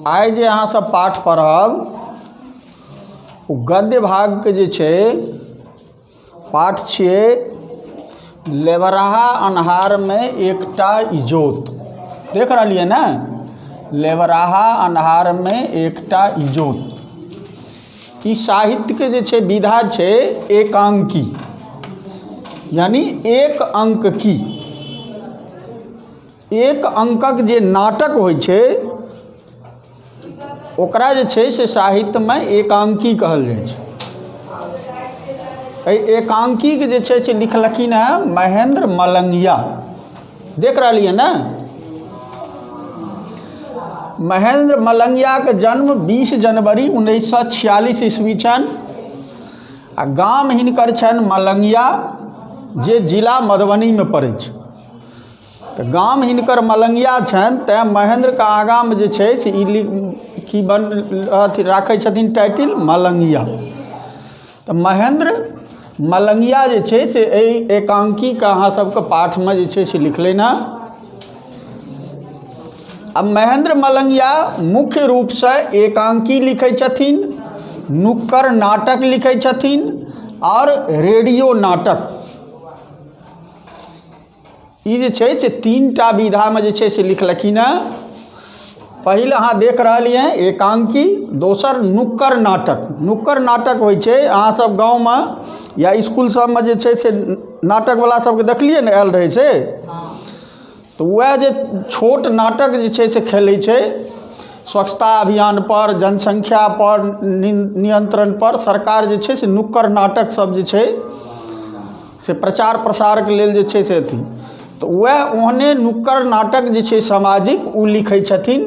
आइ जे अहाँसभ पाठ पढ़ब ओ गद्य भागके जे छै पाठ छियै लेबराहा अन्हारमे एकटा इजोत। देख रहलियै ने? लेबराहा अन्हारमे एकटा इजोत। ई साहित्यके जे छै विधा छै एकाङ्की, यानि एक अङ्क की। एक अङ्कक जे नाटक होइ छै ओकरा जे छै से साहित्यमे एकाङ्की कहल जाइ छै। एहि एकाङ्कीके जे छै से लिखलखिन हेँ महेन्द्र मलंगिया। देख रहलियै ने? महेन्द्र मलंगियाके जन्म 20 जनवरी 1946 ईस्वी छनि आ गाम हिनकर छनि मलंगिया, जे जिला मधुबनीमे पड़ै छै। तऽ गाम हिनकर मलंगिया छनि, तैँ महेन्द्रके आगाँमे जे छै से ई की बन अथी राखै छथिन टाइटिल मलंगिया। तऽ महेन्द्र मलंगिया जे छै से एहि एकाङ्कीके अहाँ सबके पाठमे जे छै से लिखलनि हँ। आ महेन्द्र मलंगिया मुख्य रूपसँ एकाङ्की लिखै छथिन, नुक्कड़ नाटक लिखै छथिन आओर रेडियो नाटक। ई जे छै से तीन टा विधामे जे छै से लिखलखिन हेँ। पहिल अहाँ देख रहलियै एकाङ्की, दोसर नुक्कड़ नाटक। नुक्कड़ नाटक होइ छै, अहाँसभ गाँवमे या इसकुल सभमे जे छै से नाटकवला सभके देखलियै ने आयल रहै छै, तऽ उएह जे छोट नाटक जे छै से खेलै छै स्वच्छता अभियानपर, जनसङ्ख्यापर नियन्त्रणपर। सरकार जे छै से नुक्कड़ नाटकसभ जे छै से प्रचार प्रसारके लेल जे छै से अथी, तऽ वएह ओहने नुक्कड़ नाटक जे छै सामाजिक ओ लिखै छथिन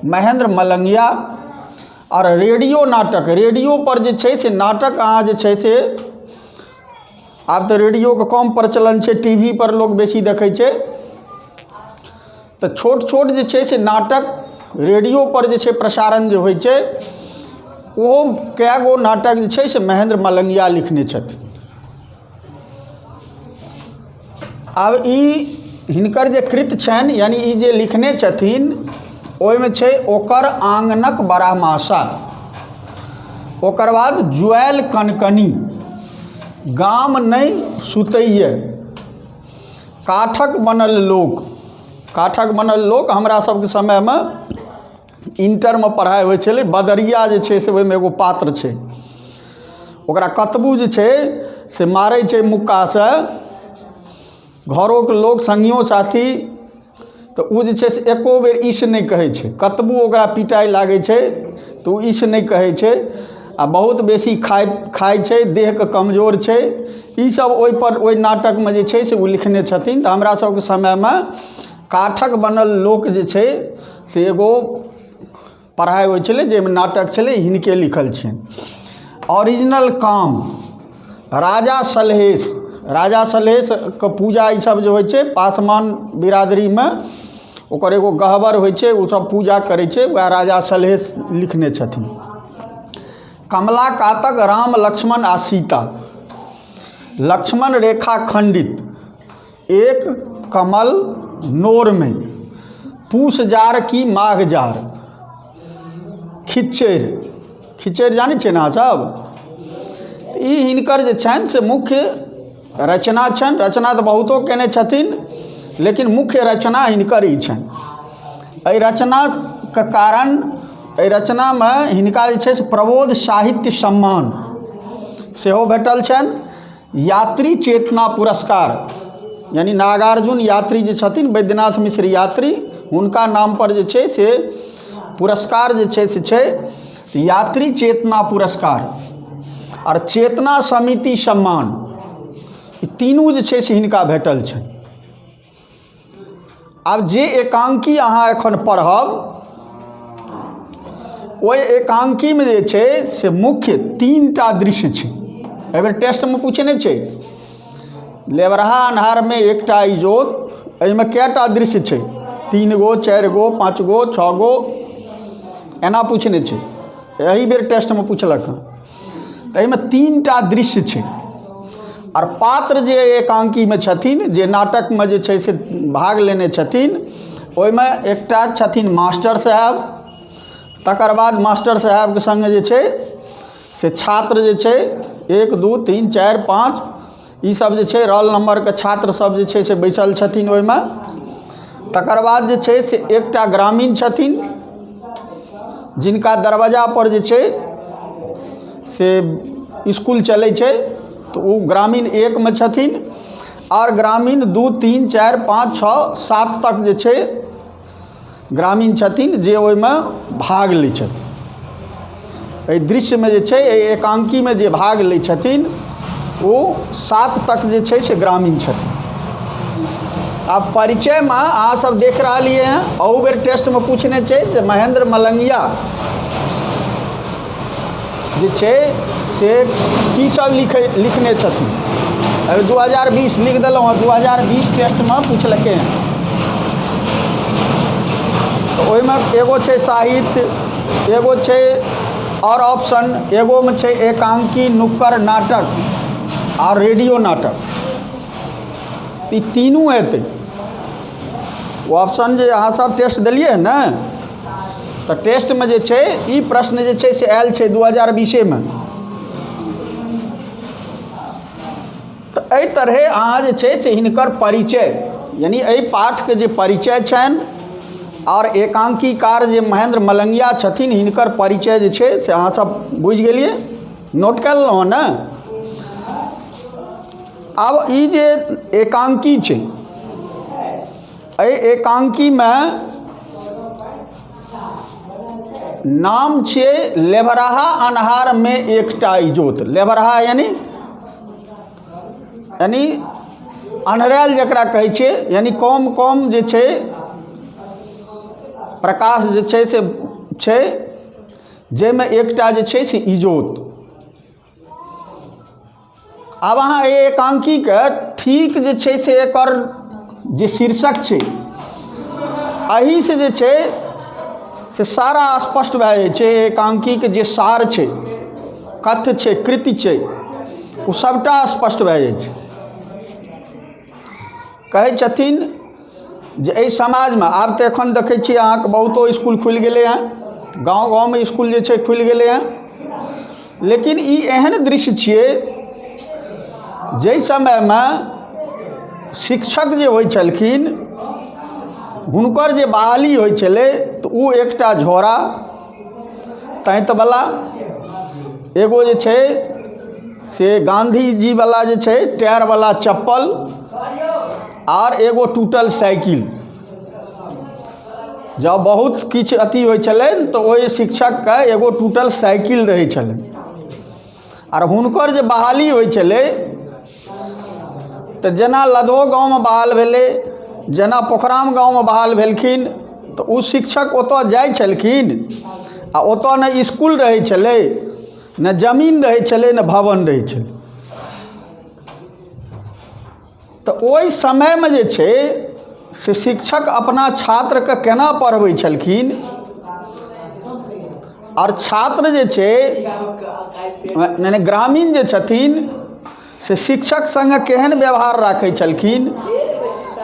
महेन्द्र मलंगिया। आओर रेडियो नाटक, रेडियोपर जे छै से नाटक अहाँ जे छै से, आब तऽ रेडियोके कम प्रचलन छै, टी वी पर लोक बेसी देखै छै, तऽ छोट छोट जे छै से नाटक रेडियोपर जे छै प्रसारण जे होइ छै, ओहो कए गो नाटक जे छै से महेन्द्र मलंगिया लिखने छथिन। आब ई हिनकर जे कृत छनि, यानि ई जे लिखने छथिन, ओहिमे छै ओकर आङ्गनक बारहमासा, ओकर बाद जुआयल कनकनी, गाम नहि सुतैए, काठक बनल लोक। काठक बनल लोक हमरा सबके समयमे इण्टरमे पढ़ाइ होइ छलै। बदरिया जे छै से ओहिमे एगो पात्र छै, ओकरा कतबो जे छै से मारै छै मुक्कासँ घरोके लोक, सङ्गियो साथी, तऽ ओ जे छै से एको बेर इस नहि कहै छै। कतबो ओकरा पिटाइ लागै छै तऽ ओ इस नहि कहै छै। आ बहुत बेसी खाइ खाइ छै, देहके कमजोर छै। ईसभ ओहिपर ओहि नाटकमे जे छै से ओ लिखने छथिन। तऽ हमरा सभके समयमे काठक बनल लोक जे छै से एगो पढ़ाइ होइ छलै जाहिमे नाटक छलै, हिनके लिखल छनि। ओरिजिनल काम, राजा सलहेश। राजा सलहेशके पूजा ईसब जे होइ छै पासवान बिरादरीमे, ओकर एगो गहबर होइ छै, ओसब पूजा करै छै, वएह राजा सलहेश लिखने छथिन। कमला कातक राम लक्ष्मण आ सीता, लक्ष्मण रेखा खण्डित, एक कमल नोरमे, पूस जार की माघ जार, खिच्चड़ि। खिच्चड़ि जानै छियै ने अहाँसभ? ई हिनकर जे छनि से मुख्य रचना छनि। रचना तऽ बहुतो कयने छथिन, लेकिन मुख्य रचना हिनकर ई छनि। एहि रचनाके कारण, एहि रचनामे हिनका जे छै से प्रबोध साहित्य सम्मान सेहो भेटल छनि, यात्री चेतना पुरस्कार, यानि नागार्जुन यात्री जे छथिन, वैद्यनाथ मिश्र यात्री, हुनका नामपर जे छै से पुरस्कार जे छै से छै यात्री चेतना पुरस्कार आओर चेतना समिति सम्मान, ई तीनू जे छै से हिनका भेटल छनि। आब जे एकाङ्की अहाँ एखन पढ़ब, ओहि एकाङ्कीमे जे छै से मुख्य तीन टा दृश्य छै। एहिबेर टेस्टमे पूछने छै, लेबरहा अन्हारमे एकटा इजोत, एहिमे कएटा दृश्य छै? 3 गो, 4 गो, 5 गो, 6 गो, एना पूछने छै। एहि बेर टेस्टमे पुछलक हँ। तऽ एहिमे 3 टा दृश्य छै आओर पात्र जे एकाङ्कीमे छथिन, जे नाटकमे जे छै से भाग लेने छथिन, ओहिमे एकटा छथिन मास्टर साहेब। तकर बाद मास्टर साहेबके सङ्गे जे छै से छात्र जे छै 1 2 3 4 5 ईसब जे छै रोल नम्बरके छात्रसब जे छै से बैसल छथिन ओहिमे। तकर बाद जे छै से एकटा ग्रामीण छथिन जिनका दरवाजापर जे छै से इसकुल चलै छै, तऽ ओ ग्रामीण 1मे छथिन आओर ग्रामीण 2 3 4 5 6 7 तक जे छै ग्रामीण छथिन जे ओहिमे भाग लै छथिन। एहि दृश्यमे जे छै, एहि एकाङ्कीमे जे भाग लै छथिन ओ 7 तक जे छै से ग्रामीण छथिन। आब परिचयमे अहाँ सब देख रहलियै हँ, अहू बेर टेस्टमे पूछने छै जे महेंद्र मलंगिया जे छै से की सब लिखने छथिन। अभी 2020 लिख देलहुँ हँ, 2020 टेस्टमे पुछलकै हँ। तऽ ओहिमे एगो छै साहित्य, एगो छै आओर ऑप्शन, एगोमे छै एकांकी, नुक्कड़ नाटक आओर रेडियो नाटक, ई तीनू एतै। ओ ऑप्शन जे अहाँ सब टेस्ट देलियै हँ ने, तऽ टेस्टमे जे छै ई प्रश्न जे छै से आयल छै 2020मे। तऽ एहि तरहे अहाँ जे छै से हिनकर परिचय, यानी एहि पाठके जे परिचय छनि आओर एकांकीकार जे महेंद्र मलंगिया छथिन हिनकर परिचय जे छै से अहाँ सब बुझि गेलियै, नोट कऽ लेलहुँ हँ ने। आब ई जे एकांकी छै, एहि एकांकीमे नाम छियै लेभराहा अन्हारमे एकटा इजोत। लेभराहा यानी यानी अन्हरायल जकरा कहै छियै, यानी कम कम जे छै प्रकाश जे छै से छै, जाहिमे एकटा जे छै से इजोत। आब अहाँ एहि एकांकीके ठीक जे छै से एकर जे शीर्षक छै एहिसँ जे छै से सारा स्पष्ट भए जाइ छै। एकांकीके जे सार छै, कथ्य छै, कृति छै, ओ सभटा स्पष्ट भए जाइ छै। कहै छथिन जे एहि समाजमे आब तऽ एखन देखै छियै अहाँके बहुतो इसकुल खुलि गेलै हँ, गाँव गाँवमे इसकुल जे छै खुलि गेलै हँ, लेकिन ई एहन दृश्य छियै जाहि समयमे शिक्षक जे होइ छलखिन हुनकर जे बहाली होइ छलै तऽ ओ एकटा झोरा ताँतिवला, एगो जे छै से गाँधीजीवला जे छै टायरवला चप्पल आर एगो टूटल साइकिल। जब बहुत किछु अथी होइ छलनि तऽ ओहि शिक्षकके एगो टूटल साइकिल रहै छलनि आर हुनकर जे बहाली होइ छलै तऽ जेना लदहो गाँवमे बहाल भेलै, जेना पोखराम गाँवमे बहाल भेलखिन, तऽ ओ शिक्षक ओतऽ जाइ छलखिन आ ओतऽ ने इसकुल रहै छलै, ने जमीन रहै छलै, ने भवन रहै छलै। तऽ ओहि समयमे जे छै से शिक्षक अपना छात्रके केना पढ़बै छलखिन आओर छात्र जे छै यानी ग्रामीण जे छथिन से शिक्षक सङ्गे केहन व्यवहार राखै छलखिन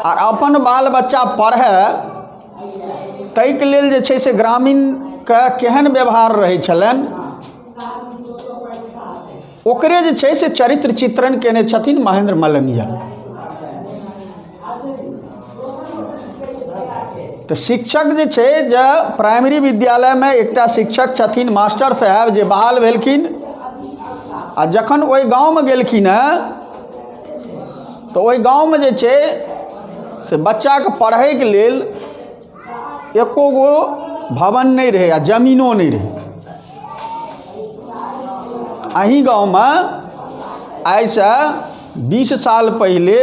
आओर अपन बाल बच्चा पढ़य ताहिके लेल जे छै से ग्रामीणके केहन व्यवहार रहै छलनि, ओकरे जे छै से चरित्र चित्रण केने छथिन महेंद्र मलंगिया। तऽ शिक्षक जे छै जे प्राइमरी विद्यालयमे एकटा शिक्षक छथिन मास्टर साहेब जे बहाल भेलखिन आ जखन ओहि गाँवमे गेलखिन हँ तऽ ओहि गाँवमे जे छै से बच्चाके पढ़ैके लेल एको गो भवन नहि रहै आ जमीनो नहि रहै। अही गाँवमे आइसँ 20 साल पहिले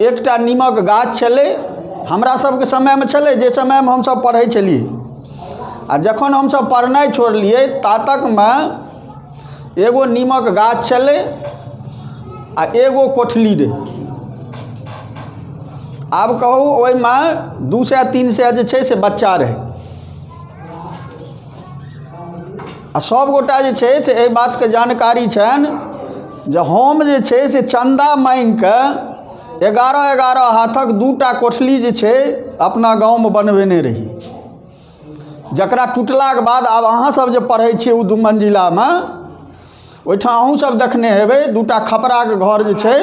एकटा नीमक गाछ छलै, हमरा सबके समयमे छलै, जे समयमे हमसब पढ़ै छलियै। आ जखन हमसब पढ़नाइ छोड़लियै ता तकमे एगो नीमक गाछ छलै आ एगो कोठली रहै। आब कहू ओहिमे 200 300 जे छै से बच्चा रहै आ सभगोटा जे छै से एहि बातके जानकारी छनि जे हम जे छै से चन्दा माँगिके 11-11 हाथक 2टा कोठली जे छै अपना गाँवमे बनबेने रही। जकरा टुटलाके बाद आब अहाँसभ जे पढ़ै छियै ओ दू मंजिलामे, ओहिठाम अहूँसभ देखने हेबै दूटा खपराके घर जे छै,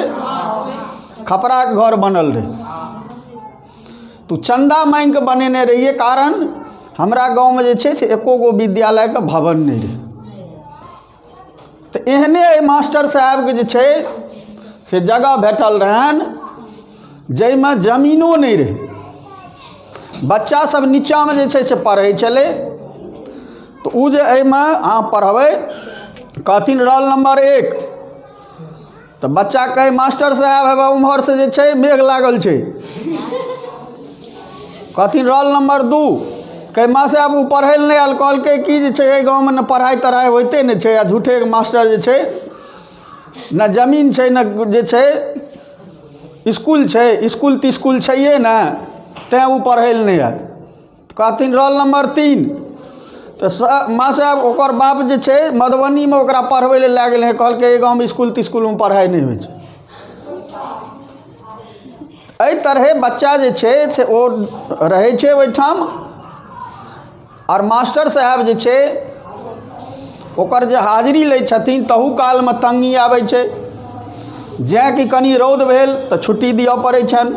खपराके घर बनल रहै। तऽ चन्दा माँगिके बनेने रहियै, कारण हमरा गाँवमे जे छै से एको गो विद्यालयके भवन नहि रहै। तऽ एहने एहि मास्टर साहेबके जे छै से जगह भेटल रहनि जाहिमे जमीनो नहि रहै। बच्चासभ नीचाँमे जे छै से पढ़ै छलै। तऽ ओ जे एहिमे अहाँ पढ़बै, कहथिन रोल नम्बर 1, तऽ बच्चा कहै मास्टर साहेब हेबे उम्हरसँ जे छै मेघ लागल छै। कहथिन रोल नम्बर 2, कहै मास्टर साहेब ओ पढ़ै लए नहि आयल, कहलकै कि जे छै एहि गाँवमे ने पढ़ाइ तढ़ाइ होइते नहि छै आ झूठेके मास्टर जे छै ने जमीन छै ने जे छै इसकुल छै, इसकुल तिस्कुल छैहे ने, तैँ ओ पढ़ै लए नहि आयल। कहथिन रोल नम्बर 3, तऽ माँ साहेब ओकर बाप जे छै मधुबनीमे ओकरा पढ़बै लए लए गेलै हँ, कहलकै एहि गाँवमे इसकुल तिस्कुलमे पढ़ाइ नहि होइ छै। एहि तरहे बच्चा जे छै से ओ रहै छै ओहिठाम। आओर मास्टर साहेब जे छै ओकर जे हाजिरी लै छथिन तहू कालमे तङ्गी आबै छै। जेँ कि कनि रौद भेल तऽ छुट्टी दिअ पड़ै छनि,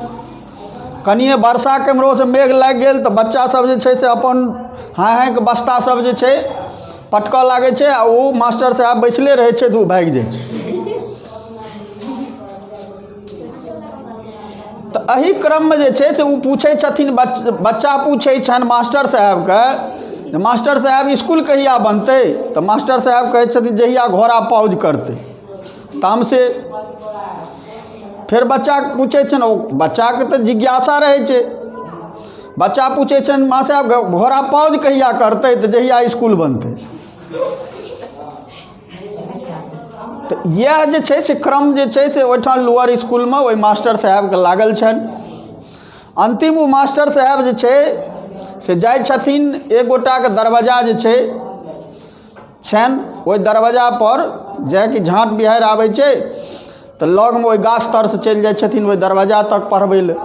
कनिए वर्षा केम्हरोसँ मेघ लागि गेल तऽ बच्चासभ जे छै से अपन हाँय हाँयके बस्ता सब जे छै पटकऽ लागै छै आ ओ मास्टर साहेब बैसले रहै छै तऽ ओ भागि जाइ छै। तऽ एहि क्रममे जे छै से ओ पूछै छथिन, बच्चा पूछै छनि मास्टर साहेबके जे मास्टर साहेब इसकुल कहिया बनतै? तऽ मास्टर साहेब कहै छथिन जहिया घोड़ा पाउज करतै। तामसे फेर बच्चा पूछै छनि, ओ बच्चाके तऽ जिज्ञासा रहै छै, बच्चा पूछै छनि मास्टर साहेब घोड़ा पाउज कहिया करतै? तऽ जहिया इसकुल बनतै। तऽ इएह जे छै से क्रम जे छै से ओहिठाम लोअर इसकुलमे ओहि मास्टर साहेबके लागल छनि। अन्तिम ओ मास्टर साहेब जे छै से जाइ छथिन, एक गोटाके दरवाजा जे छै छनि, ओहि दरवाजापर जेँ कि झाँट बिहाड़ि आबै छै तऽ लगमे ओहि गाछ तरसँ चलि जाइ छथिन ओहि दरवाजा तक पढ़बै लए।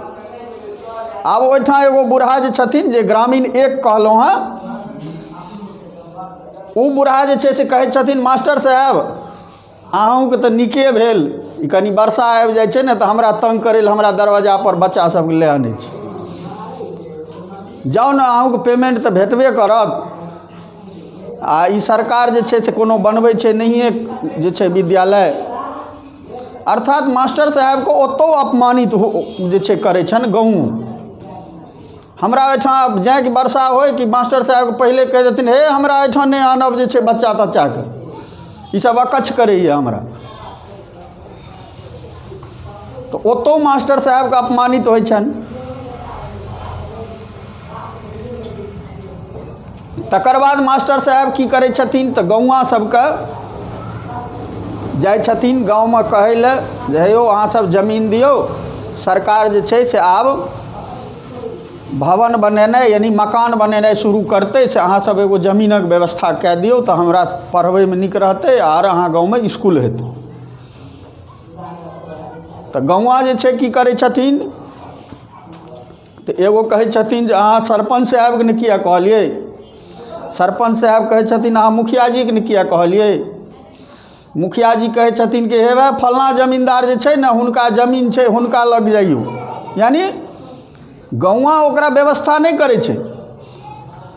आब ओहिठाम एगो बूढ़ा जे छथिन जे ग्रामीण एक कहलहुँ हेँ, ओ बूढ़ा जे छै से कहै छथिन मास्टर साहेब अहूँके तऽ नीके भेल, ई कनि वर्षा आबि जाइ छै ने तऽ हमरा तङ्ग करै लए हमरा दरवाजापर बच्चा सबके लए आनै छै, जाउ ने अहूँके पेमेन्ट तऽ भेटबे करत। आ ई सरकार जे छै से कोनो बनबै छै नहिए जे छै विद्यालय। अर्थात मास्टर साहेबके ओतहु अपमानित जे छै करै छनि गाँव। हमरा ओहिठाम जेँ कि वर्षा होइ कि मास्टर साहेबके पहिले कहि देथिन हे हमरा एहिठाम नहि आनब जे छै बच्चा तच्चाके, ईसब अकच्छ करैए हमरा। तऽ ओतहु मास्टर साहेबके अपमानित होइ छनि। तकर बाद मास्टर साहेब की करै छथिन तऽ गौआँ सबके जाइ छथिन गाँवमे कहै लए जे हे यौ अहाँसब जमीन दियौ, सरकार जे छै से आब भवन बनेनाइ यानि मकान बनेनाइ शुरू करतै, से अहाँसब एगो जमीनक व्यवस्था कए दियौ तऽ हमरा पढ़बैमे नीक रहतै आर अहाँ गाँवमे इसकुल हेतै। तऽ गौआँ जे छै की करै छथिन तऽ एगो कहै छथिन जे अहाँ सरपञ्च साहेबके ने किएक कहलियै, सरपञ्च साहेब कहै छथिन अहाँ मुखियाजीके ने किएक कहलियै, मुखियाजी कहै छथिन कि हे भाइ फल्लाँ जमीन्दार जे छै ने हुनका जमीन छै हुनका लग जइयौ। यानि गौआँ ओकरा व्यवस्था नहि करै छै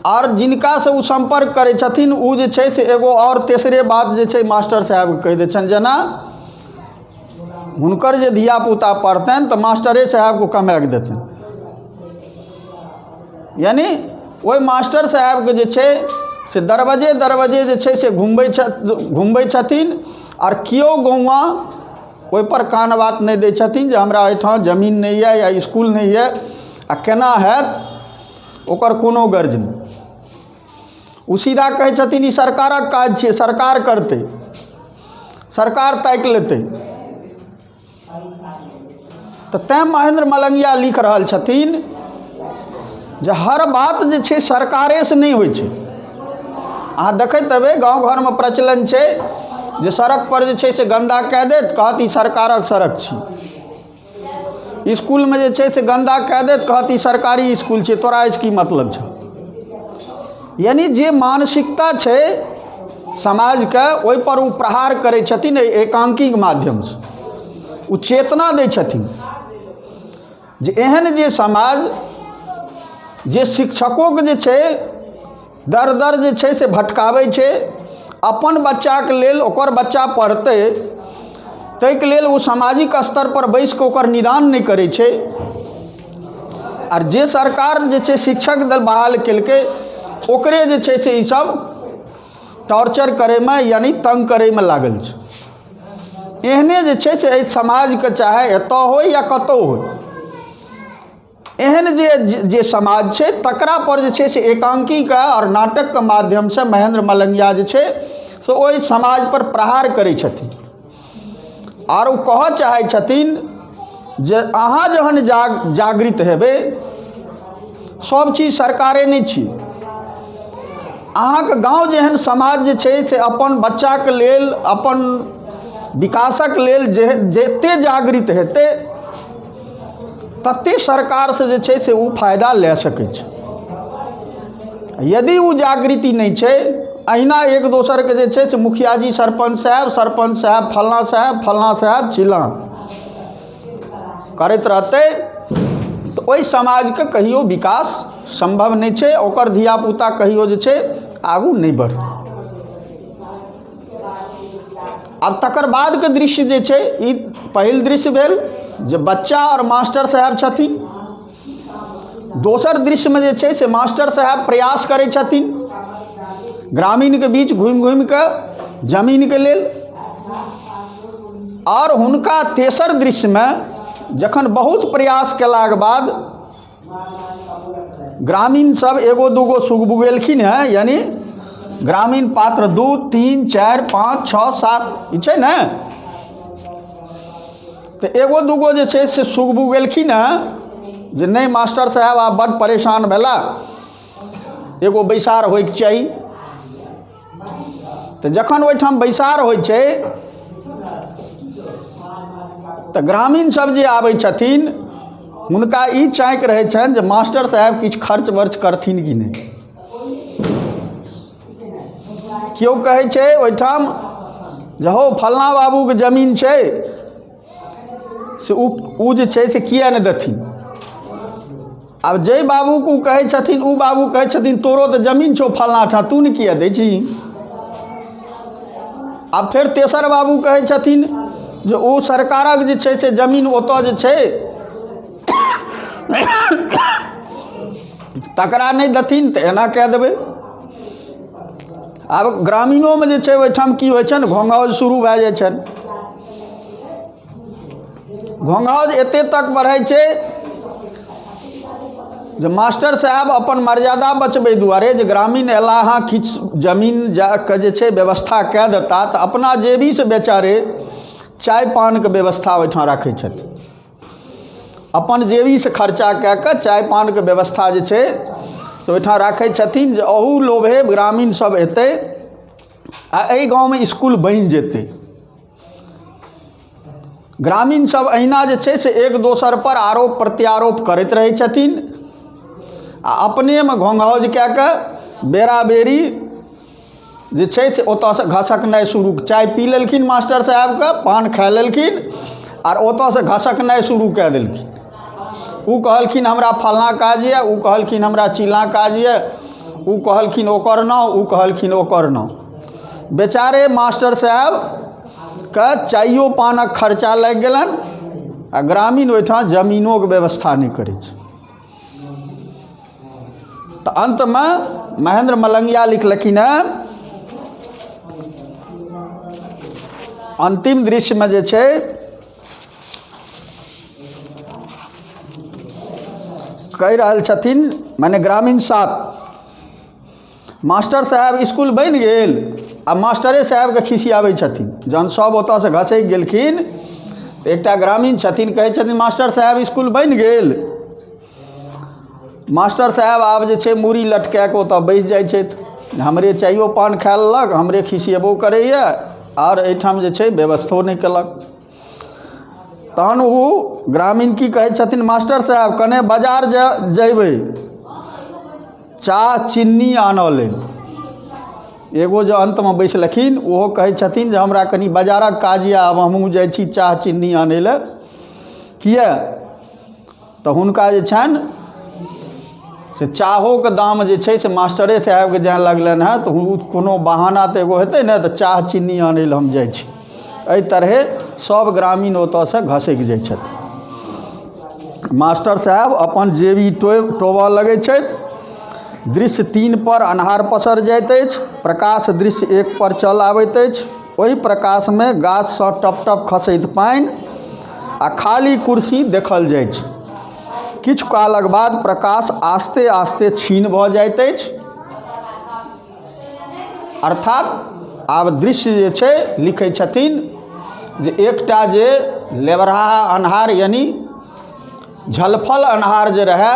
आओर जिनकासँ ओ सम्पर्क करै छथिन ओ जे छै से एगो आओर तेसरे बात जे छै मास्टर साहेबके कहि दै छनि, जेना हुनकर जे धियापुता पढ़तनि तऽ मास्टरे साहेबके कमाए कऽ देतनि। यानि ओहि मास्टर साहेबके जे छै से दरवाजे दरवाजे जे छै से घुमबै छथिन आओर केओ गौआँ ओहिपर कान बात नहि दै छथिन जे हमरा एहिठाम जमीन नहि यऽ या इसकुल नहि यऽ आ केना हैत, ओकर कोनो गर्ज नहि। ओ सीधा कहै छथिन ई सरकारक काज छियै, सरकार करतै, सरकार ताकि लेतै। तऽ तैँ महेन्द्र मलंगिया लिख रहल छथिन जे हर बात जे छै सरकारेसँ नहि होइ छै। अहाँ देखैत हेबै गाँव घरमे प्रचलन छै जे सड़कपर जे छै से गन्दा कए देत, कहत ई सरकारक सड़क छी। इसकुलमे जे छै से गन्दा कए देत, कहत ई सरकारी इसकुल छै, तोरा एहिसँ की मतलब छौ। यानि जे मानसिकता छै समाजके, ओहिपर ओ प्रहार करै छथिन एहि एकाङ्कीके माध्यमसँ। ओ चेतना दै छथिन जे एहन जे समाज जे शिक्षकोके जे छै दर दर जे छै से भटकाबै छै, अपन बच्चाके लेल ओकर बच्चा पढ़तै ताहिके लेल ओ सामाजिक स्तरपर बैसिकऽ ओकर निदान नहि करै छै। आर जे सरकार जे छै शिक्षक दल बहाल केलकै ओकरे जे छै से ईसब टॉर्चर करैमे यानि तंग करैमे लागल छै। एहने जे छै से एहि समाजके, चाहे एतऽ होइ या कतहु होइ, एहन जे जे समाज छै तकरा पर जे छै से एकाङ्कीके आओर नाटकके माध्यमसँ महेन्द्र मलंगिया जे छै से ओहि समाज पर प्रहार करै छथिन। आर ओ कहऽ चाहै छथिन जे अहाँ जहन जागृत हेबै, सब चीज सरकारे नहि छी, अहाँके गाँव जेहन समाज जे छै से अपन बच्चाके लेल, अपन विकासक लेल जे जते जागृत हेतै तते सरकारसँ जे छै से ओ फायदा लए सकै छै। यदि ओ जागृति नहि छै, अहिना एक दोसरके जे छै से मुखिया जी सरपञ्च साहेब, सरपञ्च साहेब फल्लाँ साहेब, फल्लाँ साहेब चिल्लाँ करैत रहतै तऽ ओहि समाजके कहियो विकास सम्भव नहि छै, ओकर धियापुता कहियो जे छै आगू नहि बढ़तै। आब तकर बादके दृश्य जे छै, ई पहिल दृश्य भेल जे बच्चा आओर मास्टर साहेब छथिन। दोसर दृश्यमे जे छै से मास्टर साहेब प्रयास करै छथिन ग्रामीणके बीच घुमि घुमिकऽ जमीनके लेल। आओर हुनका तेसर दृश्यमे जखन बहुत प्रयास कयलाके बाद ग्रामीण सब एगो दूगो सुगबुगेलखिन हेँ, यानि ग्रामीण पात्र 2 3 4 5 6 7 ई छै ने, तऽ एगो दूगो जे छै से सुगबुगेलखिन हेँ जे नहि मास्टर साहेब आब बड्ड परेशान भेला, एगो बैसार होइके चाही। तऽ जखन ओहिठाम बैसार होइ छै तऽ ग्रामीण सब जे आबै छथिन हुनका ई चाँकि रहै छनि जे मास्टर साहेब किछु खर्च वर्च करथिन कि नहि। केओ कहै छै ओहिठाम जे हौ फल्लाँ बाबूके जमीन छै से ओ जे छै से किए नहि देथिन। आब जाहि बाबूके ओ कहै छथिन ओ बाबू कहै छथिन तोरो तऽ जमीन छौ फल्लाँ ठाम, तू ने किए दै छी। आब फेर तेसर बाबू कहै छथिन जे ओ सरकारक जे छै से जमीन ओतऽ जे छै तकरा नहि देथिन तऽ एना कए देबै। आब ग्रामीणोमे जे छै ओहिठाम की होइ छनि, घोँघाउज शुरू भए जाइ छनि। घोँघाउज एते तक बढ़ै छै जे मास्टर साहेब अपन मर्यादा बचबै दुआरे जे ग्रामीण अयला हँ किछु जमीन जाके जे छै व्यवस्था कए देता, तऽ अपना जेबीसँ बेचारे चाय पानके व्यवस्था ओहिठाम राखै छथिन। अपन जेबीसँ खर्चा कए कऽ चाय पानके व्यवस्था जे छै से ओहिठाम राखै छथिन जे अहू लोभे ग्रामीण सब एतै आ एहि गाँवमे इसकुल बनि जेतै। ग्रामीण सब अहिना जे छै से एक दोसर पर आरोप प्रत्यारोप करैत रहै छथिन आ अपनेमे घोँघाउज कए कऽ बेराबेरी जे छै से ओतऽसँ घसकनाइ शुरू। चाय पी लेलखिन मास्टर साहेबके, पान खा लेलखिन आर ओतऽसँ घसकनाइ शुरू कए देलखिन। ओ कहलखिन हमरा फल्लाँ काज यऽ, ओ कहलखिन हमरा चिल्लाँ काज यऽ, ओ कहलखिन ओकर नाम, ओ कहलखिन ओकर नाम। बेचारे मास्टर साहेबके चाइयो पानक खर्चा लागि गेलनि आ ग्रामीण ओहिठाम जमीनोके व्यवस्था नहि करै छै। तऽ अन्तमे महेन्द्र मलंगिया लिखलखिन हेँ अन्तिम दृश्यमे जे छै कहि रहल छथिन, मने ग्रामीण 7 मास्टर साहेब इसकुल बनि गेल आ मास्टरे साहेबके खिसियाबै छथिन। जहन सब ओतऽसँ घसकि गेलखिन तऽ एकटा ग्रामीण छथिन, कहै छथिन मास्टर साहेब इसकुल बनि गेल। मास्टर साहेब आब जे छै मूड़ी लटकाए कऽ ओतऽ बैस जाइ छथि, हमरे चाइयो पान खा लेलक, हमरे खिसियेबो करैए आओर एहिठाम जे छै व्यवस्थो नहि केलक। तहन ओ ग्रामीण की कहै छथिन, मास्टर साहेब कने बाजार जेबै। चाह चिन्नी आनऽ लेल। एगो जे अन्तमे बैसलखिन ओहो कहै छथिन जे हमरा कनि बाजारक काज यऽ, आब हमहूँ जाइ छी चाह चिन्नी आनै लए। किया तऽ हुनका जे छनि से चाहोके दाम जे छै से मास्टरे साहेबके जाए लगलनि हेँ, तऽ ओ कोनो बहाना तऽ एगो हेतै ने, तऽ चाह चिन्नी आनै लए हम जाइ छी। एहि तरहे सब ग्रामीण ओतऽसँ घसकि जाइ छथिन। मास्टर साहेब अपन जेबी टोबऽ लगै छथि। दृश्य 3 पर अन्हार पसर जाइत अछि। प्रकाश दृश्य 1 पर चल आबैत अछि। ओहि प्रकाशमे गाछसँ टप टप खसैत पानि आ खाली कुर्सी देखल जाइ छै। किछु कालक बाद प्रकाश आस्ते आस्ते क्षीण भऽ जाइत अछि। अर्थात आब दृश्य जे छै लिखै छथिन जे एकटा जे लेबरहा अन्हार यानि झलफल अन्हार जे रहए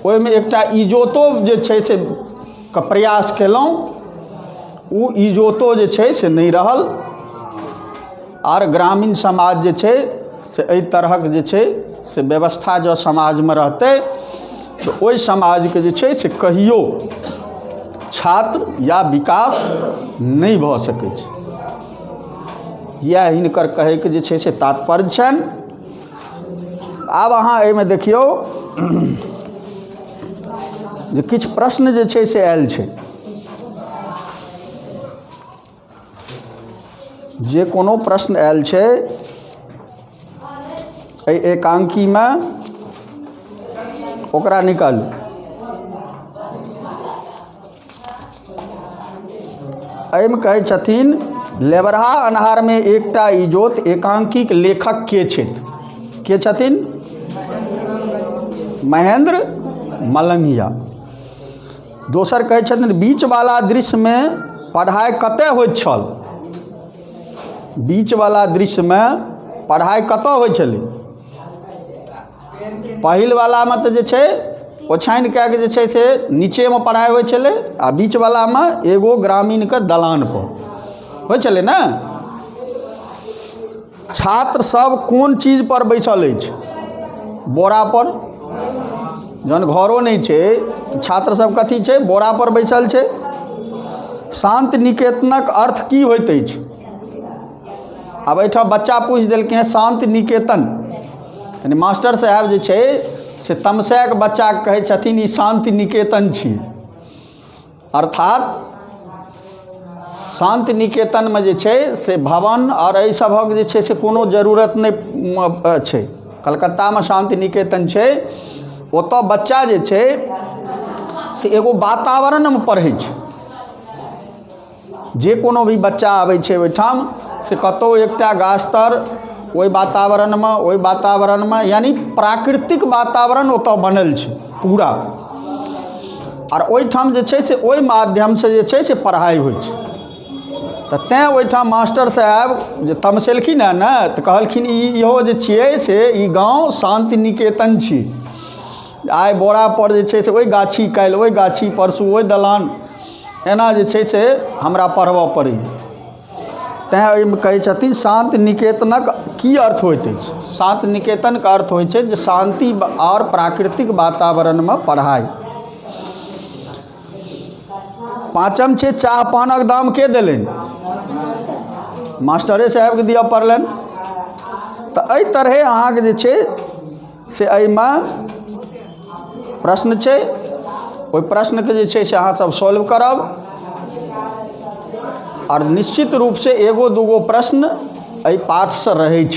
ओहिमे एकटा इजोतो जे छै से के प्रयास केलहुँ, ओ इजोतो जे छै से नहि रहल। आर ग्रामीण समाज जे छै से एहि तरहक जे छै से व्यवस्था जँ समाजमे रहतै तऽ ओहि समाजके जे छै से कहियो छात्र या विकास नहि भऽ सकै छै। इएह हिनकर कहैके जे छै से तात्पर्य छनि। आब अहाँ एहिमे देखियौ जे किछु प्रश्न जे छै से आयल छै। जे कोनो प्रश्न आयल छै एहि एकांकीमे ओकरा निकालू। एहिमे कहै छथिन लेबरहा अन्हारमे एकटा इजोत एकांकीक लेखक के छथि? के छथिन? महेंद्र मलंगिया। दोसर कहै छथिन बीचवाला दृश्यमे पढ़ाइ कतय होइत छल? बीचवाला दृश्यमे पढ़ाइ कतय होइ छलै? पहिलवालामे तऽ जे छै ओछाइन कए कऽ जे छै से नीचेमे पढ़ाइ होइ छलै, आ बीचवलामे एगो ग्रामीणके दलानपर होइ छलै ने। छात्र सब कोन चीजपर बैसल अछि? बोरापर। जहन घरो नहि छै तऽ छात्र सब कथी छै? बोरापर बैसल छै। शान्ति निकेतनक अर्थ की होइत अछि? आब एहिठाम बच्चा पूछि देलकै हँ शान्ति निकेतन, यानी मास्टर साहेब जे छै से तमसाके बच्चाके कहै छथिन ई शान्ति निकेतन छी। अर्थात शान्ति निकेतनमे जे छै से भवन आओर एहि सभक जे छै से कोनो जरूरत नहि छै। कलकत्तामे शान्ति निकेतन छै, ओतऽ बच्चा जे छै से एगो वातावरणमे पढ़ै छै। जे कोनो भी बच्चा आबै छै ओहिठाम से कतहु एकटा गाछतर ओहि वातावरणमे यानि प्राकृतिक वातावरण ओतऽ बनल छै पूरा, आर ओहिठाम जे छै से ओहि माध्यमसँ जे छै से पढ़ाइ होइ छै। तऽ तैँ ओहिठाम मास्टर साहेब जे तमसेलखिन हेँ ने तऽ कहलखिन इहो जे छियै से ई गाँव शान्ति निकेतन छी। आइ बोरापर जे छै से ओहि गाछी, काल्हि ओहि गाछी, परसू ओहि दलान, एना जे छै से हमरा पढ़बऽ पड़ैए। तैँ एहिमे कहै छथिन शान्ति निकेतनक की अर्थ होइत अछि? शान्ति निकेतनके अर्थ होइ छै जे शान्ति आओर प्राकृतिक वातावरणमे पढ़ाइ। पाँचम छै चाह पानक दाम के देलनि? मास्टरे साहेबके दिअ पड़लनि। तऽ एहि तरहे अहाँके जे छै से एहिमे प्रश्न छै, ओहि प्रश्नके जे छै से अहाँसभ सॉल्व करब आओर निश्चित रूपसँ एगो दूगो प्रश्न एहि पाठसँ रहै छै।